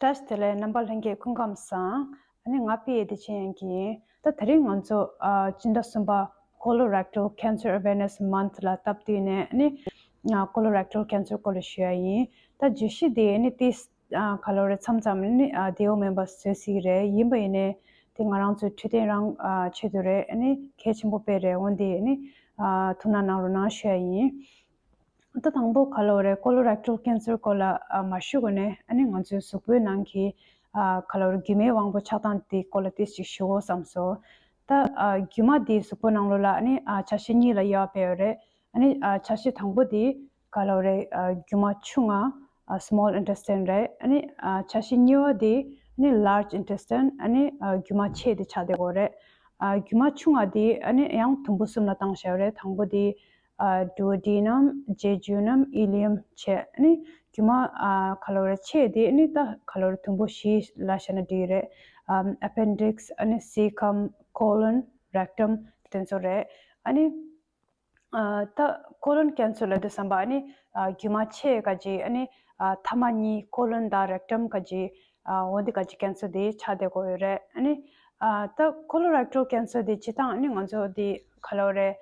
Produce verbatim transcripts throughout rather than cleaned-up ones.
བཀྲ་ཤིས་བདེ་ལེགས། རྣམ་པ་ལྷན་རྒྱས་སྐུ་ཁམས་བཟང་། ཨ་ནི་ང་པི་ཡེ་བདེ་ཆེན་ཡང་གིས་ཡིན། ད་དེ་རིང་ང་ཚོ་ཨ་སྤྱི་ཟླ་གསུམ་པ་Colorectal Cancer Awareness Month ལ་སྟབས་བསྟུན་ནས། ཨ་ནི་ཨ་Colorectal Cancer སྐོར་ལ་ཞུ་ཡ་ཡིན། ད་བརྗོད་གཞི་དེ་ཨ་ནི་ཏིས་ཨ་ག་ལོ་རེ་མཚམས་མཚམས་ཨ་ནི་ཨ་དེའོ་མེན་པ་བཟོས་སྲིད་ཀྱི་རེད། ཡིན་པ་ཡིན་ནའི་དེ་ང་རང་ཚོའི་འཕྲོད་བསྟེན་རང་ཨ་ཆེད་དུ་རེད། ཨ་ནི་གལ་ཆེན་པོ་དཔེ་རེད། འོན་ཏེ་ཨ་ནི་ཨ་ཐུགས་སྣང་གནང་རོགས་གནང་ཞུ་ཡ་ཡིན། ད་དང་པོ་ག་ལོ་རེད། Colorectal Cancer སྐོར་ལ་ཨ་མ་ཞུ་གོང་ནས། ཨ་ནི་ང་ཚོའི་གཟུགས་པོའི་ནང་གི་ཨ་ག་ལོ་རེད། རྒྱུ་མའི་དབང་པོ་ཆགས་སྟངས་དེ་སྐོར་ལ་ཏིས་ཅིག་ཞུ་དགོས་བསམ་སོང་། ད་ཨ་རྒྱུ་མ་དེ་གཟུགས་པོ་ནང་ལོགས་ལ་ཨ་ནི་ཨ་ཆ་ཤས་གཉིས་ལ་དབྱེ་བ་ཕྱེ་ཡོད་རེད། ཨ་ནི་ཨ་ཆ་ཤས་དང་པོ་དེ་ག་ལོ་རེད། ཨ་རྒྱུ་མ་ཆུང་ང་ཨ་small intestine རེད། ཨ་ནི་ཨ་ཆ་ཤས་གཉིས་པ་དེ་ཨ་ནི་large intestine། ཨ་ནི་ཨ་རྒྱུ་མ་ཆེ་དེ་ཆགས་བསྡད་ཡོད་རེད། ཨ་རྒྱུ་མ་ཆུང་ང་དེ་ཨ་ནི་ཡང་དུམ་བུ་གསུམ་ལ་བཏང་བཞག་ཡོད་རེད། དང་པོ་དེ་ཨ་duodenum, jejunum, ileum བྱས། ཨ་ནི་རྒྱུ་མ་ཨ་ག་ལོ་རེད། ཆེ་དེ་ཨ་ནི་ད་ག་ལོ་རེད། དུམ་བུ་བཞི་ལ་བཞག་ན་འགྲིག་རེད། ཨམ་appendix། ཨ་ནི་cecum, colon, rectum དེ་ཚོ་རེད། ཨ་ནི་ཨ་ད་colon cancer ལབ་དུས་ཙམ་པ་ཨ་ནི་ཨ་རྒྱུ་མ་ཆེ་ག་ཅིག་ཨ་ནི་ཨ་མཐའ་མ་གཉིས་colon དང་rectum ག་ཅིག་ཨ་འོ་འདི་ག་ཅིག་cancer དེ་ཆགས་བསྡད་ཡོད་རེད། ཨ་ནི་ཨ་ད་colorectal cancer དེ་སྤྱིར་བཏང་ཨ་ནི་ང་ཚོ་དེ་ག་ལབ་དགོས་རེད།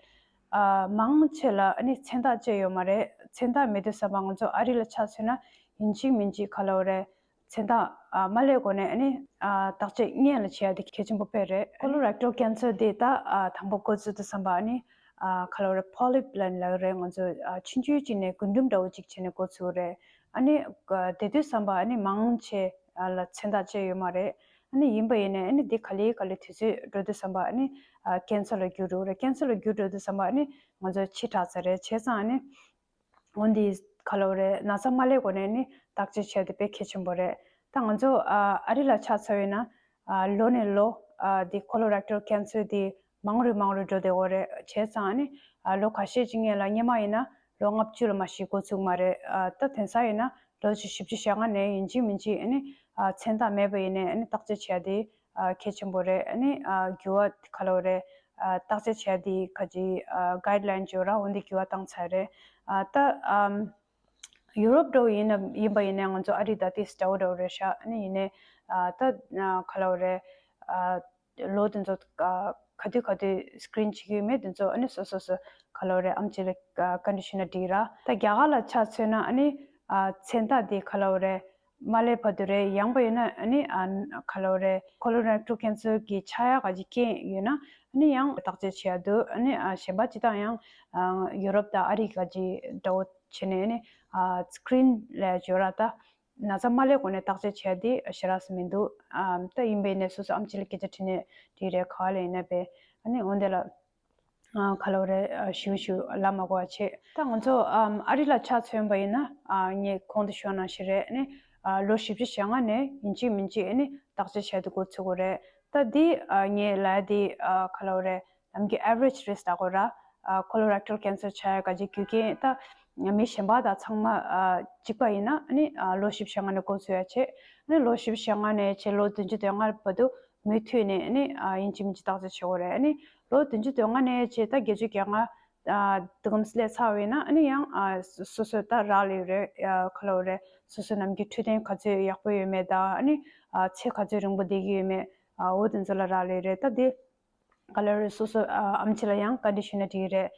ཨ་མང་ཆེ་ལ་ཨ་ནི་མཚན་རྟགས་ཅིག་ཡོད་མ་རེད། མཚན་རྟགས་མེད་དུས་ཙམ་པ་ང་ཚོ་ཨ་རི་ལ་ཆ་མཚོན་ན་ཡིན་གཅིག་མིན་གཅིག་ག་ལབ་དགོས་རེད། མཚན་རྟགས་ཨ་མ་སླེབས་གོང་ནས་ཨ་ནི་ཨ་བརྟག་དཔྱད་སྔོན་ལ་བྱེད་ཡ་དེ་གལ་ཆེན་པོ་དཔེ་རེད། Colorectal cancer དེ་ད་ཨ་དང་པོ་འགོ་བཙུགས་དུས་ཙམ་པ་ཨ་ནི་ཨ་ག་ལབ་དགོས་རེད། polyp ལབ་ནས་ལབ་ཀྱི་རེད། ང་ཚོ་ཨ་ཆུང་ཆུང་ཅིག་ནས་རྒུན་འབྲུམ་འདྲ་བོ་ཅིག་བྱས་ནས་འགོ་ཚུགས་རེད། ཨ་ནི་ཨ་དེ་དུས་ཙམ་པ་ཨ་ནི་མང་ཆེ་ཨ་ལ་མཚན་རྟགས་ཅིག་ཡོད་མ་རེད། ཨ་ནི་ཡིན་པ་ཡིན་ནའི་ཨ་ནི་འདི་ག་ལེ་ག་ལེ་དུས་ཚོད་འགྲོ་དུས་ཙམ་པ་ཨ་ནི་ཨ་cancer ལ་འགྱུར་འགྲོ་རེད། cancer ལ་འགྱུར་འགྲོ་དུས་ཙམ་པ་ཨ་ནི་ང་ཚོ་ཕྱི་དྲགས་ཚར་རེད། བྱས་ཙང་ཨ་ནི་འོ་འདི་ག་ལབ་དགོས་རེད། ན་ཚ་མ་སླེབས་གོང་ནས་ནི་བརྟག་དཔྱད་བྱས་ཏེ་དཔེ་གལ་ཆེན་པོ་རེད། ད་ང་ཚོ་ཨ་ཨ་རི་ལ་ཆ་མཚོན་ཡིན་ན་ཨ་ལོ་ནས་ལོ་ཨ་འདི་colorectal cancer འདི་མང་རུ་མང་རུ་འགྲོ་བསྡད་ཡོད་རེད། བྱས་ཙང་ཨ་ནི་ཨ་ལོ་ཁ་ཤས་ཅིག་སྔོན་ལ་སྔོན་མ་ཡིན་ན་ལོ་ལྔ་བཅུ་ལ་མ་གཞི་འགོ་ཚུགས་མ་རེད། ཨ་ད་དེང་སང་ཡིན་ན་ལོ་བཞི་བཅུ་ཞེ་ལྔ་ནས་ཡིན་གཅིག་མིན་གཅིག་ཨ་ནི་ཨ་མཚན་རྟགས་མེད་པ་ཡིན་ནའི་ཨ་ནི་བརྟག་དཔྱད་བྱས་ཏེ་ཨ་གལ་ཆེན་པོ་རེད། ཨ་ནི་ཨ་འགྱུར་བ་ག་ལབ་དགོས་རེད། ཨ་བརྟག་དཔྱད་བྱས་ཏེ་ག་ཅིག་ཨ་guideline ཅིག་ཡོད་ར། འོ་འདི་འགྱུར་བ་བཏང་ཚར་རེད། ཨ་ད་ཨམ་ཡུ་རོབ་འདྲ་བོ་ཡིན་ན་ཡིན་པ་ཡིན་ནའི་ང་ཚོ་ཨ་རི་དང་ཏིས་འདྲ་བོ་འདྲ་བོ་རེད་ཤག་ཨ་ནི་ཡིན་ནའི་ཨ་ད་ཨ་ག་ལབ་དགོས་རེད། ཨ་ལོ་དེ་ཚོ་ཨ་ག་དུས་ག་དུས་screen བྱེད་ཀྱི་ཡོད་མེད་དེ་ཚོ་ཨ་ནི་སོ་སོ་སོ་ག་ལབ་དགོས་རེད། ཨེམ་ཆི་ལ་ཨ་condition ལ་འགྲིག་ར། ད་རྒྱ་གར་ལ་ཆ་མཚོན་ན་ཨ་ནི་ཨ་མཚན་རྟགས་དེ་ག་ལབ་དགོས་རེད། མ་སླེབས་བར་དུ་རེད། ཡང་པ་ཡིན་ན་ཨ་ནི་ཨ་ག་ལབ་དགོས་རེད། colorectal cancer གི་ཆགས་ཡག་ག་ཅིག་རྐྱེན་ཡོད་ན་ཨ་ནི་ཡང་བརྟག་དཔྱད་བྱེད་ཡ་འདུག་ཨ་ནི་ཨ་གཞན་པ་སྤྱིར་བཏང་ཡང་ཨ་ཡུ་རོབ་དང་ཨ་རི་ག་ཅིག་འདྲ་བོ་བྱས་ནས་ཨ་ནི་ཨ་screen ལབ་ཡ་ཅིག་ཡོད་ར། ད་ན་ཚ་མ་སླེབས་གོང་ནས་བརྟག་དཔྱད་བྱེད་ཡ་དེ་ཞེ་དྲག་ཙམ་མི་འདུག་ཨ་ད་ཡིན་པ་ཡིན་ནའི་སོ་སོ་ཨེམ་ཆི་ལ་སྐད་ཆ་དྲིས་ནའི་འགྲིག་རེད། ག་པ་ལ་ཡིན་ན་བས། ཨ་ནི་འོ་འདི་ལ་ཨ་ག་ལབ་དགོས་རེད། ཨ་ཞུ་ཞུ་ལབ་མ་དགོས་པ་བྱས། ད་ང་ཚོ་ཨམ་ཨ་རི་ལ་ཆ་མཚོན་པ་ཡིན་ན་ཨ་ངས་གོང་དུ་ཞུས་ནང་བཞིན་རེད། ཨ་ནི་ཨ་ལོ་བཞི་བཅུ་ཞེ་ལྔ་ནས་ཡིན་གཅིག་མིན་གཅིག་ཨ་ནི་བརྟག་དཔྱད་བྱས་ཏེ་འགོ་ཚུགས་དགོས་རེད། ད་འདི་ཨ་ངས་ལབ་ཡ་འདི་ཨ་ག་ལབ་དགོས་རེད། ནམ་རྒྱུན་average risk ལབ་དགོས་ར། ཨ་colorectal cancer ཆགས་ཡ་ག་ཅིག་རྒྱུ་རྐྱེན་ད་མི་གཞན་པ་དང་ཚང་མ་ཨ་གཅིག་པ་ཡིན་ན་ཨ་ནི་ཨ་ལོ་བཞི་བཅུ་ཞེ་ལྔ་ནས་འགོ་ཚུགས་ཡ་བྱས། ཨ་ནི་ལོ་བཞི་བཅུ་ཞེ་ལྔ་ནས་བྱས་ལོ་བདུན་ཅུ་དོན་ལྔ་བར་དུ་མུ་མཐུད་ནས་ཨ་ནི་ཨ་ཡིན་གཅིག་མིན་གཅིག་བརྟག་དཔྱད་བྱེད་དགོས་རེད། ཨ་ནི་ལོ་བདུན་ཅུ་དོན་ལྔ་ནས་བྱས་ད་བརྒྱད་ཅུ་གྱ་ལྔ་ཨ་འདི་གམ་སླེབས་ཚར་བ་ཡིན་ན་ཨ་ནི་ཡང་ཨ་སོ་སོ་ད་རག་ལས་ཡོད་རེད། ཨ་ག་ལབ་དགོས་རེད། སོ་སོ་ནམ་རྒྱུན་འཕྲོད་བསྟེན་ག་ཚོད་ཡག་པོ་ཡོད་མེད་དང་ཨ་ནི་ཨ་ཚེ་ག་ཚོད་རིང་པོ་བསྡད་ཀྱི་ཡོད་མེད། ཨ་འོ་དེ་ཚོ་ལ་རག་ལས་རེད། ད་འདི་ག་ལབ་རེད། སོ་སོ་ཨ་ཨེམ་ཆི་ལ་ཡང་བཀའ་འདྲི་ཞུས་ན་འགྲིག་གི་རེད།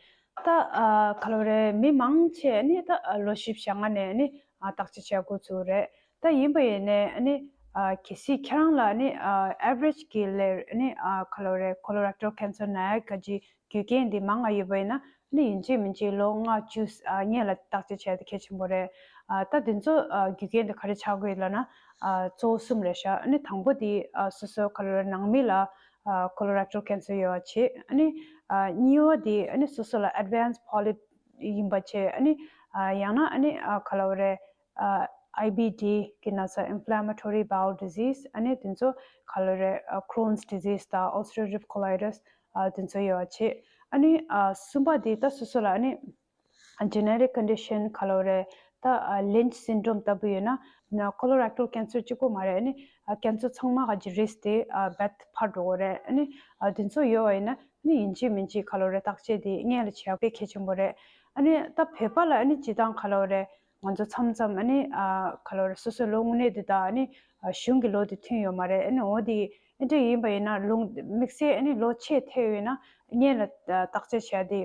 ད་ཨ་ག་ལབ་རེད། མི་མང་ཆེ་ནི་ད་ཨ་ལོ་བཞི་བཅུ་ཞེ་ལྔ་ནས་ནི་ཨ་བརྟག་དཔྱད་བྱེད་འགོ་ཚུགས་རེད། ད་ཡིན་པ་ཡིན་ནའི་ནི་ཨ་གལ་སྲིད་ཁྱེད་རང་ལ་ནི་ཨ་average གི་ལས་ནི་ཨ་ག་ལབ་རེད། colorectal cancer ན་ཡ་ག་ཅིག་རྒྱུ་རྐྱེན་འདི་མང་ང་ཡོད་པ་ཡིན་ན་ནི་ཡིན་གཅིག་མིན་གཅིག་ལོ་ལྔ་བཅུ་ཨ་སྔོན་ལ་བརྟག་དཔྱད་བྱས་ཏེ་གལ་ཆེན་པོ་རེད། ཨ་ད་འདི་ཚོ་ཨ་རྒྱུ་རྐྱེན་འདི་ག་རེ་ཆགས་ཀྱི་ཡོད་ལབ་ན་ཨ་གཙོ་བོ་གསུམ་རེད་ཤག་ཨ་ནི་དང་པོ་འདི་ཨ་སོ་སོ་ག་ལབ་རེད། ནང་མི་ལ་ཨ་colorectal cancer ཡོད་པ་བྱས། ཨ་ནི་ཨ་གཉིས་པ་འདི་ཨ་ནི་སོ་སོ་ལ་advanced polyp ཡིན་པ་བྱས། ཨ་ནི་ཨ་ཡང་ན་ཨ་ནི་ཨ་ག་ལབ་རེད། ཨ་ཨའི་བི་ཌི་གི་ན་ཚ་inflammatory bowel disease ཨ་ནི་དེ་ཚོ་ག་ལབ་རེད། ཨ་Crohn's disease དང་ulcerative colitis ཨ་དེ་ཚོ་ཡོད་པ་བྱས། ཨ་ནི་ཨ་གསུམ་པ་འདི་ད་སོ་སོ་ལ་ཨ་ནི་genetic condition ག་ལབ་རེད། ད་ཨ་Lynch syndrome ལྟ་བུ་ཡོད་ན་ན་colorectal cancer གཅིག་པོ་མ་རེད། ཨ་ནི་ཨ་cancer ཚང་མ་ག་ཅིག་risk དེ་ཨ་བད་འཕར་འགྲོ་གི་རེད། ཨ་ནི་ཨ་དེ་ཚོ་ཡོད་པ་ཡིན་ན་ཨ་ནི་ཡིན་གཅིག་མིན་གཅིག་ག་ལབ་རེད། བརྟག་དཔྱད་དེ་སྔོན་ལ་བྱེད་ཡག་དཔེ་གལ་ཆེན་པོ་རེད། ཨ་ནི་ད་བོད་པ་ལ་ཨ་ནི་སྤྱིར་བཏང་ག་ལབ་རེད། ང་ཚོ་མཚམས་མཚམས་ཨ་ནི་ཨ་ག་ལབ་རེད། སོ་སོའི་ལོ་དངོས་གནས་དེ་དང་ཨ་ནི་ གཞུང་གི་ལོ་དེ་མཐུན་ཡོད་མ་རེད། ཨ་ནི་འོ་དེ་ཨེ་འདྲ་ཡིན་པ་ཡིན་ན་ལུང་དམིགས་བསལ་ཨ་ནི་ལོ་ཕྱེད་ཐལ་ཡོད་ན་སྔོན་ལ་བརྟག་དཔྱད་བྱས་ཏེ་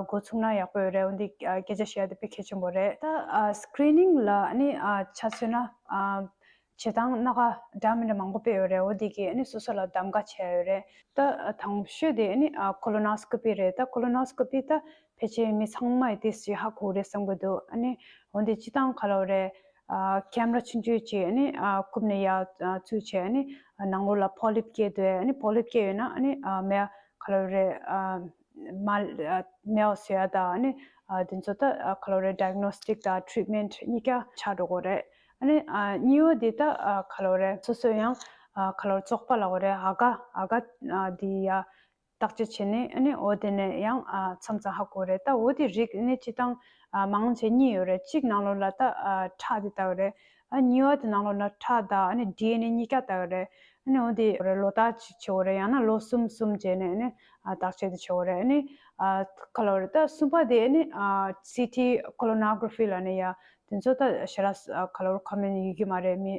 འགོ་ཚུགས་ན་ཡག་པོ་ཡོད་རེད། འོ་འདི་སྐད་ཆ་བཤད་དེ་དཔེ་གལ་ཆེན་པོ་རེད། ད་སི་ཀི་རི་ནིང་ལ་ཨ་ནི་ཆ་མཚོན་ན་བྱེད་སྟངས་སྣ་ཁ་འདྲ་མི་འདྲ་མང་པོ་སྤེལ་ཡོད་རེད། འོ་འདི་གིས་ཨ་ནི་སོ་སོ་ལ་གདམ་ག་བྱས་ཡོད་རེད། ད་དང་པོ་ཤོས་དེ་ཨ་ནི་ཀོ་ལོ་ནོ་སི་ཀོ་པི་རེད། ད་ཀོ་ལོ་ནོ་སི་ཀོ་པི་ད་ཕལ་ཆེར་མི་ཚང་མས་དེ་ཞིག་ཧ་གོ་རེད་བསམ་གི་འདུག་ཨ་ནི་འོ་འདི་སྤྱི་བཏང་ག་ལབ་རེད། ཀེམ་ར་ཆུང་ཆུང་ཅིག་ཨ་ནི་རྐུབ་ནས་ཡར་ཚུད་བྱས་ཨ་ནི་ནང་ལོགས་ལ་པོ་ལིབ་སྐྱེས་འདུག་ཨ་ནི་པོ་ལིབ་སྐྱེས་ཡོད་ན་ཨ་ནི་མེ་ག་ལབ་རེད། མ་མེ་བཟོ་ཡ་དང་ཨ་ནི་དེ་ཚོ་ད་ག་ལབ་རེད། ཌའི་ག་ནོ་སི་ཊིག་དང་ཊི་རིཊ་མེན་ཊི་གཉིས་ཀ་ཆགས་འགྲོ་གི་རེད། ཨ་ནི་གཉིས་པ་དེ་ད་ག་ལབ་རེད། སོ་སོ་ཡང་ག་ལབ་རེད། བཙོག་པ་ལབ་དགོས་རེད། ཨ་ག་ཨ་ག་དེ་ཡ་བརྟག་དཔྱད་བྱས་ནས་ཨ་ནི་འོ་དེ་ནས་ཡང་མཚམས་མཚམས་ཧ་གོ་རེད། ད་འོ་དེ་རིགས་ནི་སྤྱི་བཏང་མང་ཆེ་གཉིས་ཡོད་རེད། གཅིག་ནང་ལོགས་ལ་ད་ཁྲག་དེ་ལྟ་བུ་རེད། ཨ་གཉིས་པ་དེ་ནང་ལོགས་ན་ཁྲག་དང་ཨ་ནི་ཌི་ཨེན་ཨེ་གཉིས་ཀ་ལྟ་བུ་རེད། ཨ་ནི་འོ་དེ་རེད། ལོ་ལྟར་ཅིག་བྱེད་དགོས་རེད། ཡང་ན་ལོ་གསུམ་གསུམ་བྱས་ནས་ཨ་ནི་བརྟག་དཔྱད་དེ་བྱེད་དགོས་རེད། ཨ་ནི་ག་ལབ་རེད། ད་གསུམ་པ་དེ་ཨ་ནི་སི་ཊི་ཀོ་ལོ་ནོ་གྷ་ར་ཕི་ལབ་ནས་ཡ་དེ་ཚོ་ད་ཞེ་དྲག་ག་ལབ་རེད། ཁོ་མེན་ཡོད་ཀྱི་མ་རེད། མི་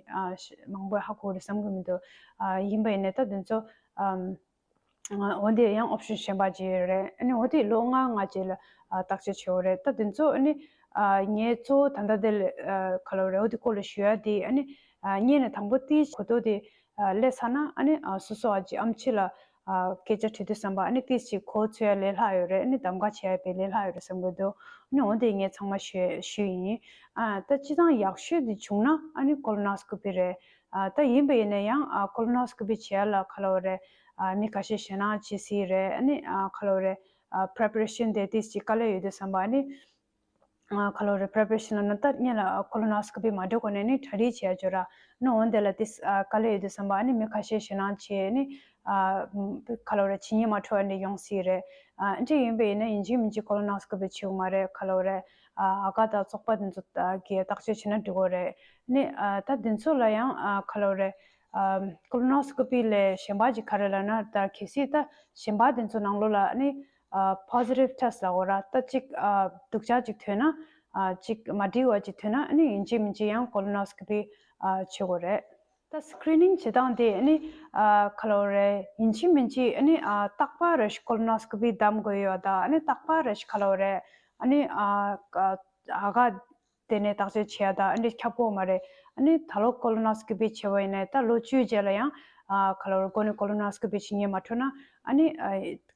མང་པོས་ཧ་གོ་རེད་བསམ་གི་མི་འདུག་ཡིན་པ་ཡིན་ནའི་ད་དེ་ཚོ་འོ་དེ་ཡང་ཨོབ་ཤན་གཞན་པ་ཅིག་རེད། ཨ་ནི་འོ་དེ་ལོ་ལྔ་ལྔ་ཅིག་ལ་བརྟག་དཔྱད་བྱེད་དགོས་རེད། ད་དེ་ཚོ་ཨ་ནི་ངས་གཙོ་བོ་ད་ལྟ་དེ་ལ་ག་ལབ་རེད། འོ་དེ་སྐོར་ལ་ཞུ་ཡ་དེ་ཨ་ནི་སྔོན་ནས་དང་པོ་དེ་གོ་རྟོགས་དེ་སླེབས་ཚར་ན་ཨ་ནི་སོ་སོ་ཨ་ཅེ་ཨམ་ཆི་ལ་སྐད་ཆ་དྲི་དུས་ཙམ་པ་ཨ་ནི་དེ་ཅིག་གོ་ཚོད་ཡ་ལས་སླ་ཡོད་རེད། ཨ་ནི་གདམ་ག་བྱེད་ཡ་དཔེ་ལས་སླ་ཡོད་རེད་བསམ་གི་འདུག་ཨ་ནི་འོ་དེ་ངས་ཚང་མ་ཞུ་ཞུས་ཡིན། ཨ་ད་སྤྱི་བཏང་ཡག་ཤོས་དེ་བྱུང་ན་ཨ་ནི་ཀོ་ལོ་ནོ་སི་ཀོ་པི་རེད། ཨ་ད་ཡིན་པ་ཡིན་ན་ཡང་ཨ་ཀོ་ལོ་ནོ་སི་ཀོ་པི་བྱེད་ཡ་ལ་ག་ལབ་རེད། ཨ་མི་ཁ་ཤས་ཞེད་སྣང་བྱེད་སྲིད་རེད། ཨ་ནི་ཨ་ག་ལབ་རེད། ཨ་པི་རི་པ་རེ་ཤན་དེ་ཏིས་ཅིག་དཀའ་ལས་ཡོད་དུས་ཙམ་པ་ཨ་ནི་ཨ་ག་ལབ་རེད། པི་རི་པ་རེ་ཤན་ལབ་ན་ད་སྔོན་ལ་ཀོ་ལོ་ནོ་སི་ཀོ་པི་མ་འགྲོ་གོང་ནས་ནི་གྲ་སྒྲིག་བྱེད་ཡ་ཅིག་ཡོད་ར། ཨ་ནི་འོ་དེ་ལ་ཏིས་ཨ་དཀའ་ལས་ཡོད་དུས་ཙམ་པ་ཨ་ནི་མི་ཁ་ཤས་ཞེད་སྣང་བྱེད་ནི་ཨ་ག་ལབ་རེད། ཇི་སྙེད་མ་འཕྲོ་བ་འདྲ་ཡོང་སྲིད་རེད། ཨ་འདྲ་ཡིན་པ་ཡིན་ན་ཡིན་གཅིག་མིན་གཅིག་ཀོ་ལོ་ནོ་སི་ཀོ་པི་བྱེད་དགོས་མ་རེད། ག་ལབ་རེད། ཨ་ཨ་ག་དང་བཙོག་པ་དེ་ཚོ་ཨ་གི་བརྟག་དཔྱད་བྱེད་ན་འགྲིག་གི་རེད། ནི་ཨ་ད་དེ་ཚོ་ལ་ཡང་ཨ་ག་ལབ་རེད། ཨ་ཀོ་ལོ་ནོ་སི་ཀོ་པི་ལས་གཞན་པ་ཅིག་ག་རེ་ལབ་ན། ད་གལ་སྲིད་ད་གཞན་པ་དེ་ཚོ་ནང་ལོགས་ལ་ནི་ཨ་པོ་སི་ཊིབ་ཊེ་སི་ཊི་ལབ་དགོས་ར། ད་ཅིག་ཨ་སྡུག་ཅག་ཅིག་ཐོན་ན་ཨ་ཅིག་མ་འགྲིག་པ་ཅིག་ཐོན་ན་ཨ་ནི་ཡིན་གཅིག་མིན་གཅིག་ཡང་ཀོ་ལོ་ནོ་སི་ཀོ་པི་ཨ་བྱེད་དགོས་རེད། ད་སི་ཀི་རི་ནིང་བྱེད་སྟངས་དེ་ཨ་ནི་ཨ་ག་ལབ་རེད། ཡིན་གཅིག་མིན་གཅིག་ཨ་ནི་ཨ་རྟག་པར་རེ་ཞིག་ཀོ་ལོ་ནོ་སི་ཀོ་པི་གདམ་དགོས་ཡོད། ད་ཨ་ནི་རྟག་པར་རེ་ཞིག་ག་ལབ་རེད། ཨ་ནི་ཨ་ཨ་ག་དེ་ནས་བརྟག་དཔྱད་བྱེད་ཡ་ད་ཨ་འདྲ་ཁྱབ་ཀྱི་ཡོད་མ་རེད། ཨ་ནི་ད་ལོ་ཀོ་ལོ་ནོ་སི་ཀོ་པི་བྱས་པ་ཡིན་ནའི་ད་ལོ་བཅུའི་རྗེས་ལ་ཡང་ཨ་ག་ལབ་རེད། མགོ་ནས་ཀོ་ལོ་ནོ་སི་ཀོ་པི་བྱེད་སྙིང་མ་འདོད་ན་ཨ་ནི་ཨ་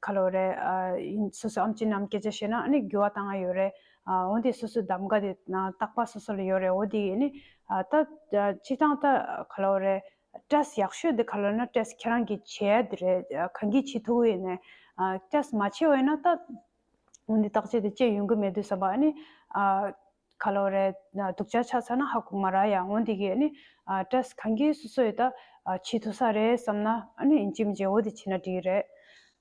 ག་ལབ་རེད། ཨ་སོ་སོ་ཨམ་ཆི་རྣམས་སྐད་ཆ་བཤད་ན་ཨ་ནི་འགྱུར་བ་བཏང་ཡ་ཡོད་རེད། ཨ་འོ་དེ་སོ་སོའི་གདམ་ག་དེ་རྟག་པར་སོ་སོ་ལ་ཡོད་རེད། འོ་དེ་ཨ་ནི་ཨ་ད་ཨ་སྤྱི་བཏང་ད་ག་ལབ་རེད། ཊེ་སི་ཊི་ཡག་ཤོས་དེ་ག་ལབ་ན་ཊེ་སི་ཊི་ཁྱེད་རང་གིས་བྱས་ཡ་དེ་རེད། ཨ་གང་གིས་བྱེད་ཐུབ་ཀྱི་ཡོད་ནའི་ཨ་ཊེ་སི་ཊི་མ་བྱས་པ་ཡིན་ན་ད་འོ་འདི་བརྟག་དཔྱད་དེ་བྱས་ཡོང་གི་མེད་དུས་ཙམ་པ་ཨ་ནི་ཨ་ག་ལབ་རེད། སྡུག་ཅག་ཆགས་ཚར་ན་ཧ་གོ་མ་རེད་ཡ། འོ་འདི་གིས་ཨ་ནི་ཨ་ཊེ་སི་ཊི་གང་གིས་སོ་སོ་ཡི་ད་ཨ་བྱེད་ཐུབ་ས་རེད་བསམ་ན་ཨ་ནི་ཡིན་གཅིག་མིན་གཅིག་འོ་འདི་བྱེད་ན་འགྲིག་གི་རེད།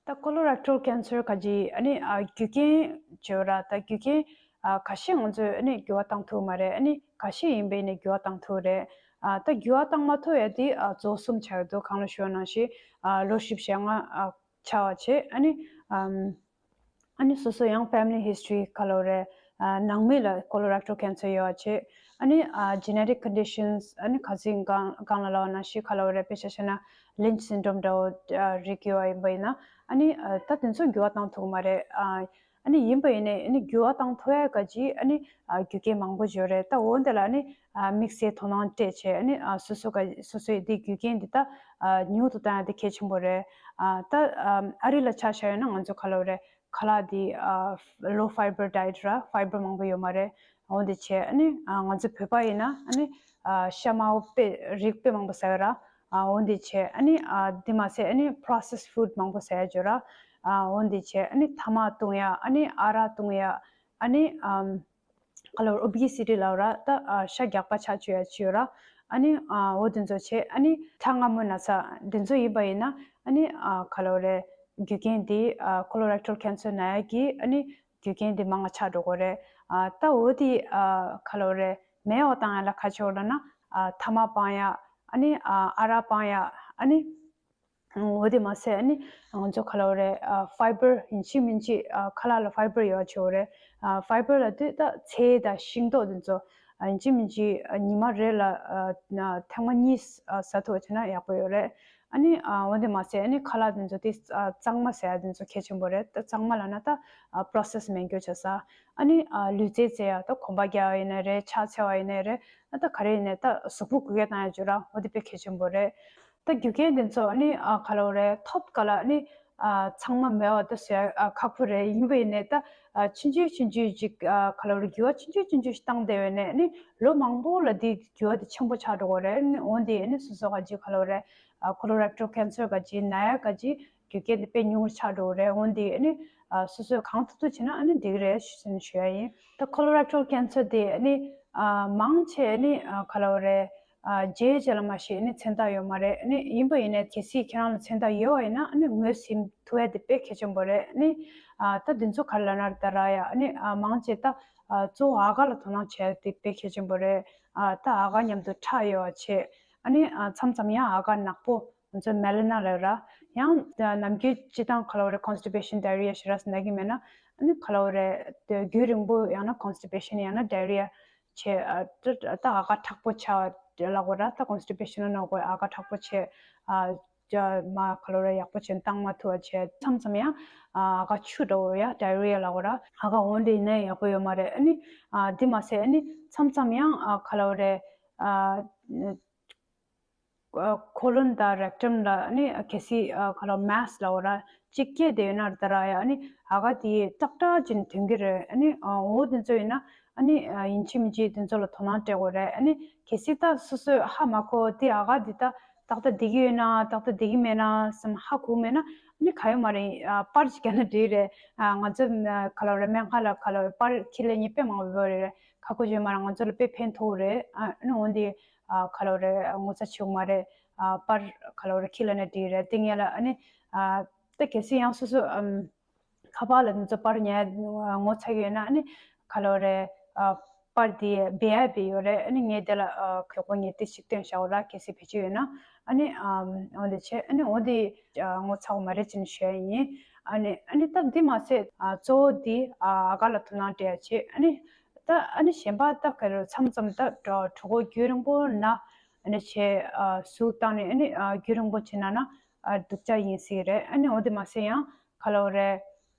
ད་ཀོ་ལོ་རེག་ཊལ་ཀེན་སར་ག་ཅི་ཨ་ནི་ཨ་རྒྱུ་རྐྱེན་བྱེད་ར། ད་རྒྱུ་རྐྱེན་ཨ་ཁ་ཤས་ང་ཚོས་ཨ་ནི་འགྱུར་བ་བཏང་ཐུབ་མ་རེད། ཨ་ནི་ཁ་ཤས་ཡིན་པས་ནི་འགྱུར་བ་བཏང་ཐུབ་རེད། ཨ་ད་འགྱུར་བ་བཏང་མ་ཐུབ་ཡ་དེ་ཨ་གཙོ་བོ་གསུམ་ཆགས་ཡོད་འདུག་གང་ལ་ཞུ་བ་ནང་བཞིན་ཨ་ལོ་བཞི་བཅུ་ཞེ་ལྔ་ཨ་ཆགས་པ་བྱས། ཨ་ནི་ཨམ། ཨ་ནི་སོ་སོ་ཡང་ཕེ་མི་ལི་ཧིས་ཊོ་རི་ག་ལབ་རེད། ཨ་ནང་མི་ལ་ཀོ་ལོ་རེག་ཊལ་ཀེན་སར་ཡོད་པ་བྱས། ཨ་ནི་ཨ་ཇེ་ནེ་ཊིག་ཀོན་ཌི་ཤན་སི་ཨ་ནི་ཁ་སང་གང་གང་ལ་ལབ་པ་ནང་བཞིན་ག་ལབ་རེད། དཔེ་ཆ་བཞག་ན་ལིན་ཆི་སིན་ཌོམ་འདྲ་བོ་ཨ་རིགས་ཡོད་པ་ཡིན་པ་ཡིན་ན་ཨ་ནི་ཨ་ད་དེ་ཚོ་འགྱུར་བ་བཏང་ཐུབ་ཀྱི་མ་རེད། ཨ་ཨ་ནི་ཡིན་པ་ཡིན་ནའི་ཨ་ནི་འགྱུར་བ་བཏང་ཐུབ་ཡ་ག་ཅི་ཨ་ནི་ཨ་རྒྱུ་རྐྱེན་མང་པོ་ཡོད་རེད། ད་འོ་འདི་ལ་ཨ་ནི་ཨ་དམིགས་བསལ་དོ་སྣང་སྤྲད་བྱས་ཨ་ནི་ཨ་སོ་སོ་ག་སོ་སོ་ཡི་དེ་རྒྱུ་རྐྱེན་འདི་ད་ཨ་ཉུང་དུ་བཏང་ཡ་དེ་གལ་ཆེན་པོ་རེད། ཨ་ད་ཨ་ཨ་རི་ལ་ཆ་བཞག་ཡོད་ན་ང་ཚོ་ག་ལབ་རེད། ཁ་ལག་དེ་ཨ་ལོ་ཕའི་བར་ཌའེ་ཊི་ར། ཕའི་བར་མང་པོ་ཡོད་མ་རེད། འོ་འདི་བྱས་ཨ་ནི་ཨ་ང་ཚོ་བོད་པ་ཡིན་ན་ཨ་ནི་ཨ་ཤ་དམར་པོ་དཔེ་རིགས་དཔེ་མང་པོ་ཟ་ཡོད་ར། ཨ་འོ་འདི་བྱས་ཨ་ནི་ཨ་འདི་མ་ཟད་ཨ་ནི་པོ་རོ་སེ་སི་ཕུཌ་མང་པོ་ཟ་ཡ་ཡོད་ར། ཨ་འོ་འདི་བྱས་ཨ་ནི་ཐ་མག་བཏུང་ཡ། ཨ་ནི་ཨ་རག་བཏུང་ཡ། ཨ་ནི་ཨམ་ག་ལབ་ཨོ་བི་སི་ཊི་ལབ་ར། ད་ཨ་ཤ་རྒྱགས་པ་ཆགས་བཅུག་ཡ་ཅིག་ཡོད་ར། ཨ་ནི་ཨ་འོ་དེ་ཚོ་བྱས། ཨ་ནི་ཁྲག་མངར་མོའི་ན་ཚ་དེ་ཚོ་ཡིན་པ་ཡིན་ན་ཨ་ནི་ཨ་ག་ལབ་རེད། རྒྱུ་རྐྱེན་དེ་ཨ་ཀོ་ལོ་རེག་ཊལ་ཀེན་སར་ན་ཡ་གི་ཨ་ནི་རྒྱུ་རྐྱེན་དེ་མང་ང་ཆགས་འགྲོ་གི་རེད། ཨ་ད་འོ་དེ་ཨ་ག་ལབ་རེད། མེད་པ་བཏང་ཡ་ལ་ག་རེ་བྱེད་དགོས་ལབ་ན་ཨ་ཐ་མག་སྤང་ཡ། ཨ་ནི་ཨ་ཨ་རག་སྤང་ཡ། ཨ་ནི་འོ་དེ་མ་ཟད་ཨ་ནི་ང་ཚོ་ག་ལབ་རེད། ཨ་ཕའི་བར་ཡིན་གཅིག་མིན་གཅིག་ཨ་ཁ་ལག་ལ་ཕའི་བར་ཡོད་ཆོག་རེད། ཨ་ཕའི་བར་ལབ་དུས་ད་ཚལ་དང་ཤིང་ཏོག་དེ་ཚོ། ཡིན་གཅིག་མིན་གཅིག་ཉི་མ་རེ་ལ་ཐེངས་མ་གཉིས་ཟ་ཐུབ་པ་བྱས་ན་ཡག་པོ་ཡོད་རེད། ཨ་ནི་འོན་ཏེ་མ་ཟད་ཨ་ནི་ཁ་ལག་དེ་ཚོ་དེ་གཙང་མ་ཟ་ཡ་དེ་ཚོ་གལ་ཆེན་པོ་རེད། ད་གཙང་མ་ལབ་ན་ད་པོ་རོ་སེ་སི་མེད་རྒྱུ་བྱས་ས། ཨ་ནི་ལུས་རྩལ་རྩེ་ཡ་ད་གོམ་པ་རྒྱག་ཡ་ཡིན་ནའི་རེད། ཕྱག་འཚལ་བ་ཡིན་ནའི་རེད། ད་ག་རེ་ཡིན་ནའི་ད་གཟུགས་པོ་འགུལ་སྐྱོད་བཏང་ཡ་བྱོས་ར། འོ་དེ་དཔེ་གལ་ཆེན་པོ་རེད། ད་རྒྱུ་རྐྱེན་དེ་ཚོ་ཨ་ནི་ག་ལབ་དགོས་རེད། ཐོབ་ག་ལ་ཨ་ནི་ཚང་མ་མེད་པ་ད་བཟོ་ཡ་ཁག་པོ་རེད། ཡིན་པ་ཡིན་ནའི་ད་ཆུང་ཆུང་ཆུང་ཆུང་ཅིག་ག་ལབ་དགོས་རེད། འགྱུར་བ་ཆུང་ཆུང་ཆུང་ཆུང་ཞིག་བཏང་བསྡད་པ་ཡིན་ནའི་ཨ་ནི་ལོ་མང་པོ་ལ་དེ་འགྱུར་བ་དེ་ཆེན་པོ་ཆགས་འགྲོ་གི་རེད། ཨ་ནི་འོ་དེ་ཨ་ནི་སོ་སོ་ག་ཅིག་ག་ལབ་དགོས་རེད། ཀོ་ལོ་རེག་ཊལ་ཁེན་སར་ག་ཅིག་ན་ཡ་ག་ཅིག་རྒྱུ་རྐྱེན་དེ་དཔེ་ཉུང་རུ་ཆགས་འགྲོ་གི་རེད། འོན་ཏེ་ཨ་ནི་སོ་སོས་གང་ཐུབ་ཐུབ་བྱས་ན་ཨ་ནི་འགྲིག་གི་རེད་ཞུ་ཞུ་ཡ་ཡིན། ད་ཀོ་ལོ་རེག་ཊལ་ཁེན་སར་དེ་ཨ་ནི་མང་ཆེ་ཨ་ནི་ག་ལབ་དགོས་རེད། རྗེས་རྗེས་ལ་མ་ཤེས་ཨ་ནི་མཚན་རྟགས་ཡོད་མ་རེད། ཨ་ནི་ཡིན་པ་ཡིན་ནའི་གལ་སྲིད་ཁྱེད་རང་ལ་མཚན་རྟགས་ཡོད་པ་ཡིན་ན་ཨ་ནི་ངོས་ཟིན་ཐུབ་ཡ་དེ་དཔེ་གལ་ཆེན་པོ་རེད། ཨ་ནི་ད་འདི་ཚོ་ག་རེ་ལབ་ན་རེད་ད་ར་ཡ། ཨ་ནི་མང་ཆེ་ད་གཙོ་བོ་ཨ་ག་ལ་དོ་སྣང་བྱས་དེ་དཔེ་གལ་ཆེན་པོ་རེད། ད་ཨ་ག་མཉམ་དུ་ཁྲག་ཡོད་པ་བྱས། ཨ་ནི་མཚམས་མཚམས་ཡང་ཨ་ག་ནག་པོ། ང་ཚོ་མེ་ལ་ན་ལབ་ར། ཡང་ནམ་རྒྱུན་སྤྱིར་བཏང་ག་ལབ་དགོས་རེད། ཀོན་སི་ཊི་པེ་ཤན་ཌའི་རི་ཡ་ཞེ་དྲག་ཟེར་ན་གི་མེད་ན། ཨ་ནི་ག་ལབ་དགོས་རེད། དེ་རྒྱུན་རིང་པོ་ཡང་ན་ཀོན་སི་ཊི་པེ་ཤན་ཡང་ན་ཌའི་རི་ཡ་བྱས། ཨ་ད་ད་ཨ་ག་མཁྲེགས་པོ་ཆགས་ལབ་དགོས་ར། ད་ཀོན་སི་ཊི་པེ་ཤན་ལ་ནོར་དགོས་ཨ་ག་མཁྲེགས་པོ་བྱས། ཨ་ཅ་མ་ག་ལབ་དགོས་རེད། ཡག་པོ་བྱས་བཏང་མ་ཐུབ་པ་བྱས། མཚམས་མཚམས་ཡང་ཨ་ག་ཆུ་འདྲ་བོ་ཡ་ཌའི་རི་ཡ་ལབ་དགོས་ར། ཨ་ག་འོ་འདི་ནས་ཡག་པོ་ཡོད་མ་རེད། ཨ་ནི་ཨ་འདི་མ་ཟད་ཨ་ནི་མཚམས་མཚམས་ཡང་ཨ་ག་ལབ་དགོས་རེད། ཨ། ཁོ་ལོན་དང་རེག་ཊམ་ལ་ཨ་ནི་གལ་སྲིད་ཨ་ག་ལབ་མེ་སི་ལབ་དགོས་ར་གཅིག་སྐྱེས་བསྡད་ཡོད་ན་རེད་ད་ར་ཡ། ཨ་ནི་ཨ་ག་དེ་ཏག་ཏག་ཅིག་ཐོན་གྱི་རེད། ཨ་ནི་འོ་དེ་ཚོ་ཡིན་ན་ཨ་ནི་ཡིན་གཅིག་མིན་གཅིག་དེ་ཚོ་ལ་དོ་སྣང་སྤྲད་དགོས་རེད། ཨ་ནི་གལ་སྲིད་ད་སོ་སོས་ཧ་མ་གོ་དེ་ཨ་ག་དེ་ད་ཏག་ཏག་བསྡད་ཀྱི་ཡོད་ན་ཏག་ཏག་བསྡད་ཀྱི་མེད་ན་བསམ་ཧ་གོ་མེད་ན་ཨ་ནི་ག་ཡོད་མ་རེད། པར་ཅིག་བརྒྱབ་ན་འགྲིག་རེད། ང་ཚོ་ག་ལབ་ར་སྨན་ཁང་ལ་ག་ལབ་པར་ཁྱེར་ལེ་མཁན་དཔེ་མང་པོ་ཡོད་རེད། ཁག་པོ་ཅིག་ཡོད་མ་རེད། ང་ཚོ་ལ་དཔེ་ཕན་ཐོགས་རེད། ཨ་ནི་འོ་འདི་ཨ་ག་ལབ་དགོས་རེད། ངོ་ཚ་བྱེད་དགོས་མ་རེད། ཨ་པར་ག་ལབ་དགོས་རེད། ཁྱེར་ལེ་ན་འགྲིག་རེད། དེ་ངས་ལ་ཨ་ནི་ཨ་ད་གལ་སྲིད་ཡང་སོ་སོ་ཨམ་ཁ་པར་ལ་ང་ཚོ་པར་ཉར་ངོ་ཚ་གི་ཡོད་ན་ཨ་ནི་ག་ལབ་དགོས་རེད། ཨ་པར་འདི་སྦས་ཡ་སྦས་ཡོད་རེད། ཨ་ནི་ངས་དེ་ལ་ཨ་གོ་སྐབས་ངས་དེ་ཞིག་སྟོན་བཞག་འོ་ལ་གལ་སྲིད་བེད་སྤྱོད་ཡོད་ན། ཨ་ནི་ཨམ་འོ་འདི་བྱས། ཨ་ནི་འོ་འདི་ཨ་ངོ་ཚ་དགོས་མ་རེད་ཅེས་ཞུ་ཡ་ཡིན། ཨ་ནི་ཨ་ནི་ད་འདི་མ་ཟད་ཨ་གཙོ་བོ་འདི་ཨ་ཨ་ག་ལ་དོ་སྣང་སྤྲད་ཡ་བྱས། ཨ་ནི་ད་ཨ་ནི་གཞན་པ་ད་ག་རེ་མཚམས་མཚམས་ད་གྲོད་ཁོག་རྒྱུན་རིང་པོ་ན། ཨ་ནི་བྱས་ཨ་ཟུག་བཏང་ནས་ཨ་ནི་ཨ་རྒྱུན་རིང་པོ་བྱས་ན་ན་ཨ་སྡུག་ཅག་ཡིན་སྲིད་རེད། ཨ་ནི་འོ་དེ་མ་ཟད་ཡང་ག་ལབ་དགོས་རེད།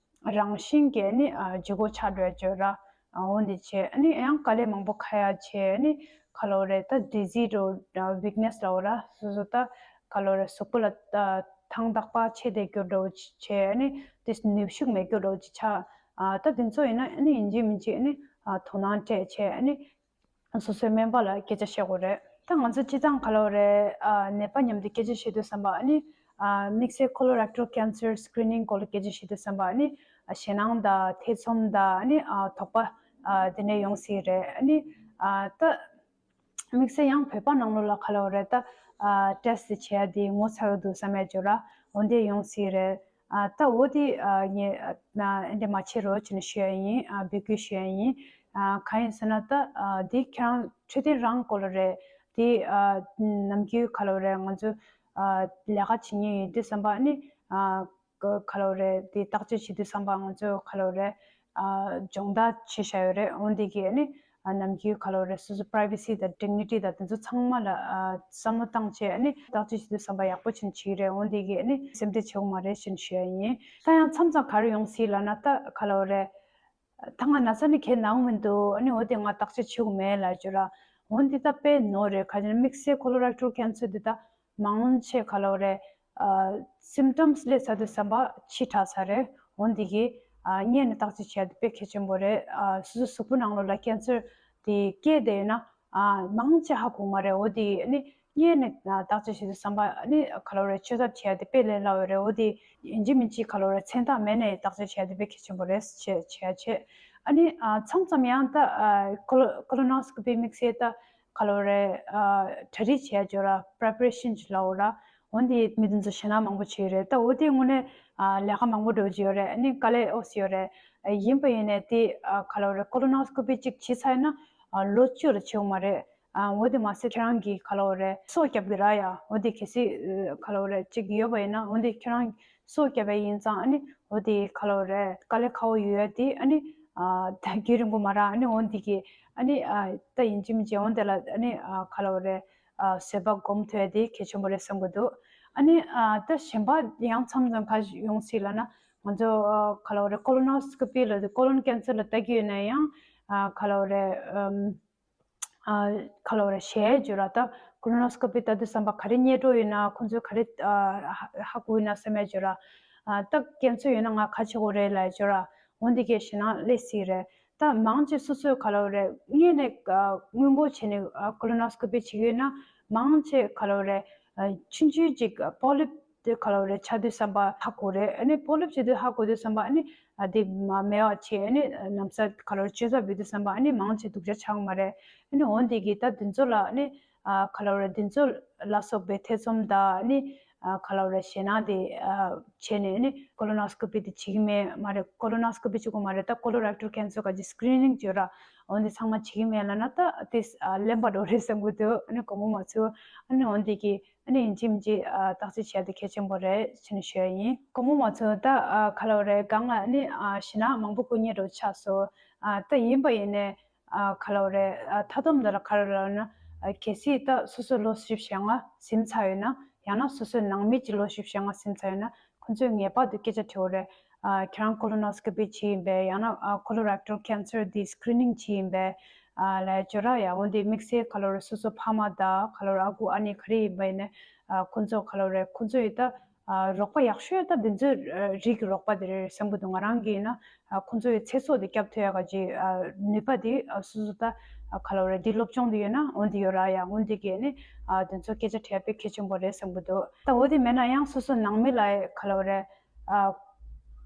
རང་བཞིན་གྱིས་ཨ་ནི་ཨ་ལྗིད་ཁོག་ཆགས་འགྲོ་ཡ་བྱས་ར། ཨ་འོ་འདི་བྱས། ཨ་ནི་ཡང་དཀའ་ལས་མང་པོ་ཁག་ཡ་བྱས། ཨ་ནི་ག་ལབ་དགོས་རེད། ད་ཌི་ཟི་འདྲ་བོ་ཝིག་ནེ་སི་ལབ་དགོས་ར། སོ་སོ་ད་ག་ལབ་དགོས་རེད། གཟུགས་པོ་ལ་ད་ཐང་རྟག་པ་ཆད་བསྡད་རྒྱུ་འདྲ་བོ་བྱས། ཨ་ནི་དེ་ནུས་ཤུགས་མེད་རྒྱུ་འདྲ་བོ་ཅིག་ཆགས། ཨ་ད་དེ་ཚོ་ཡིན་ན་ཨ་ནི་ཡིན་གཅིག་མིན་གཅིག་ཨ་ནི་ཨ་དོ་སྣང་སྤྲད་བྱས། ཨ་ནི་སོ་སོའི་སྨན་པ་ལ་སྐད་ཆ་བཤད་དགོས་རེད། ད་ང་ཚོ་སྤྱིར་བཏང་ག་ལབ་དགོས་རེད། ཨ་ནད་པ་མཉམ་དུ་སྐད་ཆ་བཤད་དུས་ཙམ་པ་ཨ་ནི་ཨ་དམིགས་བསལ་ཀོ་ལོ་རེག་ཊལ་ཁེན་སར་སི་ཀི་རི་ནིང་སྐོར་ལ་སྐད་ཆ་བཤད་དུས་ཙམ་པ་ཨ་ནི་ཨ་ཞེད་སྣང་དང་ཐེ་ཚོམ་དང་ཨ་ནི་ཨ་དོགས་པ་ཨ་དེ་འདྲ་ཡོང་སྲིད་རེད། ཨ་ནི་ཨ་ད་དམིགས་བསལ་ཡང་བོད་པ་ནང་ལོགས་ལ་ག་ལབ་དགོས་རེད། ད་ཨ་ཊེ་སི་ཊི་བྱེད་ཡ་དེ་ངོ་ཚ་གི་འདུག་བསམ་ཡ་བྱས་ར། འོ་འདི་ཡོང་སྲིད་རེད། ཨ་ད་འོ་དེ་ཨ་ངས་ཨ་འདི་མ་བྱེད་རོགས་བྱས་ནས་ཞུ་ཡ་ཡིན། ཨ་འབོད་སྐུལ་ཞུ་ཡ་ཡིན། ཨ་གང་ཡིན་ཟེར་ན་ད་ཨ་འདི་ཁྱེད་རང་འཕྲོད་བསྟེན་རང་སྐོར་ལ་རེད། དེ་ཨ་ནམ་རྒྱུན་ག་ལབ་དགོས་རེད། ང་ཚོ་ཨ་ལས་ཀ་བྱེད་མཁན་ཡིན་དུས་ཙམ་པ་ཨ་ནི་ཨ་ག་ག་ལབ་དགོས་རེད། དེ་བརྟག་དཔྱད་བྱེད་དུས་ཙམ་པ་ང་ཚོ་ག་ལབ་དགོས་རེད། ཨ་སྦྱོང་བརྡར་བྱས་བཞག་ཡོད་རེད། འོ་འདི་གིས་ཨ་ནི་ཨ་ནམ་རྒྱུན་ག་ལབ་དགོས་རེད། སོ་སོ་པ་རའི་ཝེ་སི་དང་ཌིག་ནི་ཊི་དང་དེ་ཚོ་ཚང་མ་ལ་ཨ་བསམ་བློ་བཏང་བྱས་ཨ་ནི་བརྟག་དཔྱད་བྱེད་དུས་ཙམ་པ་ཡག་པོ་བྱས་ནས་བྱེད་ཀྱི་རེད། འོ་འདི་གིས་ཨ་ནི་སེམས་ཁྲལ་བྱེད་དགོས་མ་རེད་ཅེས་ཞུ་ཡ་ཡིན། ད་ཡང་མཚམས་མཚམས་ག་རེ་ཡོང་སྲིད་ལབ་ན་ད་ག་ལབ་དགོས་རེད། ད་ང་ན་ཚ་ནི་གང་ཡང་ན་གི་མི་འདུག་ཨ་ནི་འོ་དེ་ང་བརྟག་དཔྱད་བྱེད་དགོས་མེད་ལབ་ཀྱི་ར། འོ་འདི་ད་དཔེ་ནོར་རེད། ག་ཅི་ན་དམིགས་བསལ་ཀོ་ལོ་རེག་ཊལ་ཁེན་སར་འདི་ད་མང་ཆེ་ག་ལབ་དགོས་རེད། ཨ་སིམ་ཊམ་སི་སླེབས་ཚར་དུས་ཙམ་པ་ཕྱི་དྲགས་ཚར་རེད། འོ་འདི་གིས་ཨ་སྔོན་ནས་བརྟག་དཔྱད་བྱེད་ཡ་དེ་དཔེ་གལ་ཆེན་པོ་རེད། ཨ་སོ་སོའི་གཟུགས་པོ་ནང་ལོགས་ལ་ཁེན་སར་དེ་སྐྱེས་བསྡད་ཡོད་ན་ཨ་མང་ཆེ་ཧ་གོ་མ་རེད། འོ་དེ་ཨ་ནི་སྔོན་ནས་ཨ་བརྟག་དཔྱད་བྱེད་དུས་ཙམ་པ་ཨ་ནི་ག་ལབ་དགོས་རེད། བཅོས་ཐབས་བྱེད་ཡ་དེ་དཔེ་ལས་སླ་བོ་རེད། འོ་དེ་ཡིན་གཅིག་མིན་གཅིག་ག་ལབ་དགོས་རེད། མཚན་རྟགས་མེད་ནའི་བརྟག་དཔྱད་བྱེད་ཡ་དེ་དཔེ་གལ་ཆེན་པོ་རེད་ཅེས་བྱེད་ཡ་བྱེད། ཨ་ནི་ཨ་མཚམས་མཚམས་ཡང་ད་ཨ་ཀོ་ལོ་ཀོ་ལོ་ནོ་སི་ཀོ་པི་དམིགས་བསལ་ད་ག་ལབ་དགོས་རེད། ཨ་གྲ་སྒྲིག་བྱེད་ཡ་བྱས་ར། པི་རི་པ་རེ་ཤན་ཅིག་ལབ་དགོས་ར། འོ་འདི་མི་དེ་ཚོ་ཞེད་སྣང་མང་པོ་བྱེད་ཀྱི་རེད། ད་འོ་དེ་དངོས་གནས་ཨ་ལས་ཀ་མང་པོ་འགྲོ་གི་ཡོད་རེད། ཨ་ནི་དཀའ་ལས་ཨོ་སི་ཡོད་རེད། ཨ་ཡིན་པ་ཡིན་ནའི་དེ་ཨ་ག་ལབ་དགོས་རེད། ཀོ་ལོ་ནོ་སི་ཀོ་པི་གཅིག་བྱས་ཚར་ཡིན་ན་ཨ་ལོ་བཅུ་ལ་བྱེད་དགོས་མ་རེད། ཨ་འོ་དེ་མ་ཟད་ཁྱེད་རང་གིས་ག་ལབ་དགོས་རེད། སོ་བརྒྱབ་གི་ར་ཡ། འོ་དེ་གལ་སྲིད་ཨ་ག་ལབ་དགོས་རེད། གཅིག་ཡོད་པ་ཡིན་ན་འོ་དེ་ཁྱེད་རང་སོ་བརྒྱབ་པ་ཡིན་ཙང་ཨ་ནི་འོ་དེ་ག་ལབ་དགོས་རེད། དཀའ་ལས་ཁག་པོ་ཡོད་ཡ་དེ་ཨ་ནི་ ཨ་ད་རྒྱུན་རིང་པོ་མ་རག་ཨ་ནི་འོ་འདི་གི་ཨ་ནི་ཨ་ད་ཡིན་གཅིག་མིན་གཅིག་འོ་འདི་ལ་ཨ་ནི་ཨ་ག་ལབ་དགོས་རེད། ཨ་བཟོད་པ་སྒོམ་ཐུབ་ཡ་དེ་གལ་ཆེན་པོ་རེད་བསམ་གྱི་འདུག་ཨ་ནི་ཨ་ད་གཞན་པ་ཡང་མཚམས་མཚམས་ག་ཡོང་སྲིད་ལབ་ན། ང་ཚོ་ཨ་ག་ལབ་དགོས་རེད། ཀོ་ལོ་ནོ་སི་ཀོ་པི་ལབ་དུས་ཀོ་ལོན་ཀེན་སར་ལ་ལྟ་གི་ཡོད་ན་ཡང་ཨ་ག་ལབ་དགོས་རེད། ཨམ། ཨ་ག་ལབ་དགོས་རེད། ཞེད་ཡ་ཅིག་ཡོད་ར། ད་ཀོ་ལོ་ནོ་སི་ཀོ་པི་ལྟ་དུས་ཙམ་པ་ག་རེ་རྙེད་འགྲོ་ཡོད་ན། ཁོང་ཚོས་ག་རེ་ཨ་ཧ་ཧ་གོ་ཡོད་ན་བསམ་ཡ་ཅིག་ཡོད་ར། ཨ་ད་ཀེན་སར་ཡོད་ན་ང་ག་བྱེད་དགོས་རེད་ལབ་ཡ་ཅིག་ཡོད་ར། འོ་འདི་གས་ཞེད་སྣང་སླེབས་སྲིད་རེད། ད་མང་ཆེ་སོ་སོས་ག་ལབ་དགོས་རེད། སྔོན་ནས་ཨ་སྔོན་འགོག་བྱས་ནས་ཨ་ཀོ་ལོ་ནོ་སི་ཀོ་པི་བྱེད་ཀྱི་ཡོད་ན། མང་ཆེ་ག་ལབ་དགོས་རེད། ཨ་ཆུང་ཆུང་ཅིག་པོ་ལིབ་དེ་ག་ལབ་དགོས་རེད། ཆགས་དུས་ཙམ་པ་ཧ་གོ་རེད། ཨ་ནི་པོ་ལིབ་བྱེད་དུས་ཧ་གོ་དུས་ཙམ་པ་ཨ་ནི་ཨ་དེ་མ་མེད་པ་བྱས། ཨ་ནི་ཨ་ན་ཚ་ག་ལབ་དགོས་རེད། བཅོས་ས་འབུལ་དུས་ཙམ་པ་ཨ་ནི་མང་ཆེ་སྡུག་ཅག་ཆགས་མ་རེད། ཨ་ནི་འོ་འདི་གིས་ད་དེ་ཚོ་ལ་ཨ་ནི་ཨ་ག་ལབ་དགོས་རེད། དེ་ཚོ་ལ་སོགས་པའི་ཐེ་ཚོམ་དང་ཨ་ནི་ཨ་ག་ལབ་དགོས་རེད། ཞེད་སྣང་དེ་ཨ་བྱས་ནས་ཨ་ནི་ཀོ་ལོ་ནོ་སི་ཀོ་པི་དེ་བྱེད་ཀྱི་མེད་མ་རེད། ཀོ་ལོ་ནོ་སི་ཀོ་པི་བྱེད་དགོས་མ་རེད། ད་ཀོ་ལོ་རེག་ཊལ་ཀེན་སར་ག་ཅིག་སི་ཀི་རི་ནིང་ཅིག་ཡོད་ར། འོ་འདི་ཚང་མ་བྱེད་ཀྱི་མེད་ལབ་ན་ད་དེ་ཨ་གླེན་པ་འགྲོ་རེད་བསམ་གྱི་འདུག་ཨ་ནི་དགོངས་པ་མ་ཚོམ། ཨ་ནི་འོ་འདི་གིས་ཨ་ནི་ཡིན་གཅིག་མིན་གཅིག་ཨ་བརྟག་དཔྱད་བྱས་ཏེ་གལ་ཆེན་པོ་རེད་ཅེས་ནས་ཞུ་ཡ་ཡིན། དགོངས་པ་མ་ཚོམ། ད་ཨ་ག་ལབ་དགོས་རེད། སྒང་ལ་ཨ་ནི་ཨ་ཞེད་སྣང་མང་པོ་སྐུ་ཉིད་རུ་ཆགས་སོང་། ཨ་ད་ཡིན་པ་ཡིན་ནས་ཨ་ག་ལབ་དགོས་རེད། ཨ་མཐའ་སྡོམ་འདི་ལ་ག་རེ་ལབ་ན། ཨ་གལ་སྲིད་ད་སོ་སོ་ལོ་བཞི་བཅུ་ཞེ་ལྔ་ཟིན་ཚར་ཡོད་ན། ཡང་ན་སོ་སོའི་ནང་མི་གཅིག་ལོ་བཞི་བཅུ་ཞེ་ལྔ་ཟིན་ཚར་ཡོད་ན། ཁོང་ཚོས་ངེས་པར་དུ་སྐད་ཆ་དྲི་དགོས་རེད། ཨ་ཁྱེད་རང་ཀོ་ལོ་ནོ་སི་ཀོ་པི་བྱས་ཡིན་པས། ཡང་ན་ཨ་ཀོ་ལོ་རེག་ཊལ་ཀེན་སར་དེ་སི་ཀི་རི་ནིང་བྱས་ཡིན་པས། ཨ་ལབ་ཡ་ཅིག་ཡོད་ར། ཡ་འོ་འདི་དམིགས་བསལ་ག་ལབ་དགོས་རེད། སོ་སོ་ཕ་མ་དང་ག་ལབ་དགོས་རེད། ཨ་ཁུ་ཨ་ནེ་ག་རེ་ཡིན་པ་ཡིན་ནས་ཨ་ཁོང་ཚོ་ག་ལབ་དགོས་རེད། ཁོང་ཚོ་ཡིས་ད་ཨ་རོགས་པ་ཡག་ཤོས་ད་དེ་ཚོའི་ཨ་རིགས་ཀྱི་རོགས་པ་དེ་རེད་བསམ་གྱི་འདུག་ང་རང་གིས་ཡིན་ན་ཨ་ཁོང་ཚོ་ཡི་ཚེ་སྲོག་དེ་སྐྱོབ་ཐུབ་ཡ་ག་ཅིག་ཨ་ནུས་པ་དེ་ཨ་སོ་སོ་ད་ཨ་ག་ལབ་དགོས་རེད། དེ་སློབ་སྦྱོང་དེ་ཡོད་ན་འོ་འདི་ཡོད་ར། ཡ་འོ་འདི་གིས་ནི་ཨ་དེ་ཚོ་སྐད་ཆ་དྲི་ཡ་དཔེ་གལ་ཆེན་པོ་རེད་བསམ་གྱི་འདུག་ད་འོ་དེ་མེད་ན་ཡང་སོ་སོ་ནང་མི་ལ་ག་ལབ་དགོས་རེད། ཨ་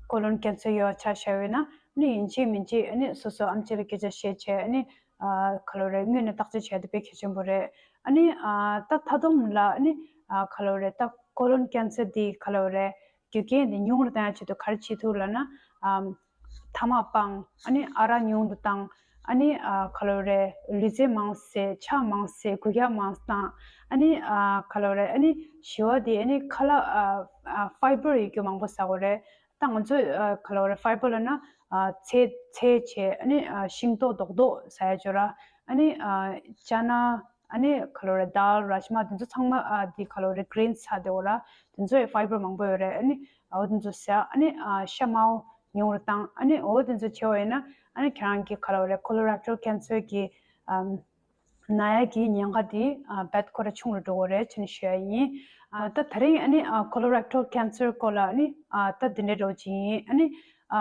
ཀོ་ལོན་ཀེན་སར་ཡོད་ཆ་བཞག་ཡོད་ན་ནི་ཡིན་གཅིག་མིན་གཅིག་ནི་སོ་སོ་ཨེམ་ཆི་ལ་སྐད་ཆ་བཤད་བྱས་ནི་ཨ་ག་ལབ་དགོས་རེད། སྔོན་ནས་བརྟག་དཔྱད་བྱས་ཏེ་དཔེ་གལ་ཆེན་པོ་རེད། ཨ་ནི་ཨ་ད་མཐའ་སྡོམ་ལ་ནི་ཨ་ག་ལབ་དགོས་རེད། ད་ཀོ་ལོན་ཀེན་སར་འདི་ག་ལབ་དགོས་རེད། རྒྱུ་རྐྱེན་འདི་ཉུང་རུ་བཏང་ཡ་ཆེད་དུ་ག་རེ་བྱེད་ཐུབ་ལབ་ན། ཨམ། ཐ་མག་སྤང་། ཨ་ནི་ཨ་རག་ཉུང་དུ་བཏང་། ཨ་ནི་ཨ་ག་ལབ་དགོས་རེད། ལུས་རྩལ་མང་བྱེད། ཕྱག་མང་བྱེད། འགུལ་སྐྱོད་མང་བཏང་། ཨ་ནི་ཨ་ག་ལབ་དགོས་རེད། ཨ་ནི་བཞི་པ་དེ་ཨ་ནི་ཁ་ལག་ཨ་ཨ་ཕའི་བར་ཡོད་རྒྱུ་མང་པོ་ཟ་དགོས་རེད། ད་ང་ཚོས་ཨ་ག་ལབ་དགོས་རེད། ཕའི་བར་ལབ་ན་ཨ་ཚལ་ཚལ་བྱས། ཨ་ནི་ཨ་ཤིང་ཏོག་རྡོག་རྡོག་ཟ་ཡ་ཅིག་ཡོད་ར། ཨ་ནི་ཨ་ཅ་ན། ཨ་ནི་ག་ལབ་དགོས་རེད། དཱལ། རཱཇ་མ། དེ་ཚོ་ཚང་མ་ཨ་དེ་ག་ལབ་དགོས་རེད། གི་རིན་སི་ཆགས་བསྡད་ཡོད་ར། དེ་ཚོ་ཡི་ཕའི་བར་མང་པོ་ཡོད་རེད། ཨ་ནི་འོ་དེ་ཚོ་ཟ། ཨ་ནི་ཨ་ཤ་དམར་པོ་ཉུང་རུ་བཏང་། ཨ་ནི་འོ་དེ་ཚོ་བྱས་པ་ཡིན་ན་ཨ་ནི་ཁྱེད་རང་གི་ག་ལབ་དགོས་རེད། ཀོ་ལོ་རེག་ཊལ་ཀེན་སར་གི་ཨམ་ན་ཡ་གི་ཉེན་ཁ་དེ་ཨ་རྦད་ཁོ་ར་ཆུང་རུ་འགྲོ་གི་རེད་ཅེས་ནས་ཞུ་ཡ་ཡིན། ཨ་ད་དེ་རིང་ཨ་ནི་ཨ་ཀོ་ལོ་རེག་ཊལ་ཀེན་སར་སྐོར་ལ་ཨ་ནི་ཨ་ད་འདི་འདྲ་འདྲ་བོ་ཅིག་ཡིན། ཨ་ནི་ཨ་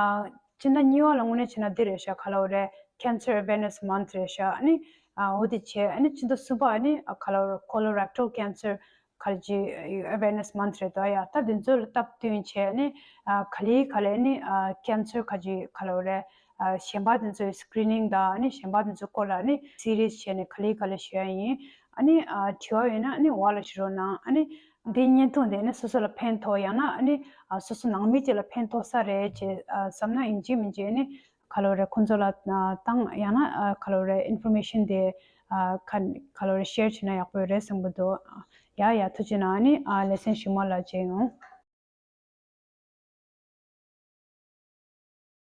སྤྱི་ཟླ་གཉིས་པ་ལ་དངོས་གནས་བྱས་ན་འདི་རེད་ཤག་ག་ལབ་དགོས་རེད། Cancer Awareness Month རེད་ཤག་ཨ་ནི་ཨ་འོ་དེ་བྱས། ཨ་ནི་སྤྱི་ཟླ་གསུམ་པ་ཨ་ནི་ཨ་ག་ལབ་དགོས་རེད། Colorectal Cancer ག་རེ་ཅིག་awareness month རེད་དོ། ཡ་ད་འདི་ཚོ་ལ་སྟབས་བསྟུན་བྱས་ནས་ཨ་ག་ལེ་ག་ལེ་ནི་ཨ་cancer ག་ཅིག་ག་ལབ་དགོས་རེད། ཨ་གཞན་པ་དེ་ཚོའི་screening དང་ཨ་ནི་གཞན་པ་དེ་ཚོའི་སྐོར་ལ་ཨ་ནི་series བྱས་ནས་ག་ལེ་ག་ལེ་ཞུ་ཡ་ཡིན། ཨ་ནི་ཨ་དྲི་བ་ཡོད་ན་ཨ་ནི་འོག་ལ་བྲིས་རོགས་གནང་། ཨ་ནི་འདིའི་བརྙན་ཐུང་དེ་ཨ་ནི་སོ་སོ་ལ་ཕན་ཐོགས། ཡང་ན་ཨ་ནི་ཨ་སོ་སོ་ནང་མི་གཅིག་ལ་ཕན་ཐོགས་ས་རེད་ཅེས་ཨ་བསམ་ན་ཡིན་གཅིག་མིན་གཅིག་ཨ་ནི་ག་ལབ་དགོས་རེད། ཁོང་ཚོ་ལ་ཨ་བཏང་། ཡང་ན་ཨ་ག་ལབ་དགོས་རེད། information དེ་ཨ་ག་ག་ལབ་དགོས་རེད། share བྱས་ན་ཡག་པོ་ཡོད་རེད་བསམ་གྱི་འདུག་ཡ་ཡ་ཐུགས་རྗེ་གནང་། ཨ་ནི་ཨ་ལེ་ཚན་གཞུག་མ་ལ་མཇལ་ཡོང་།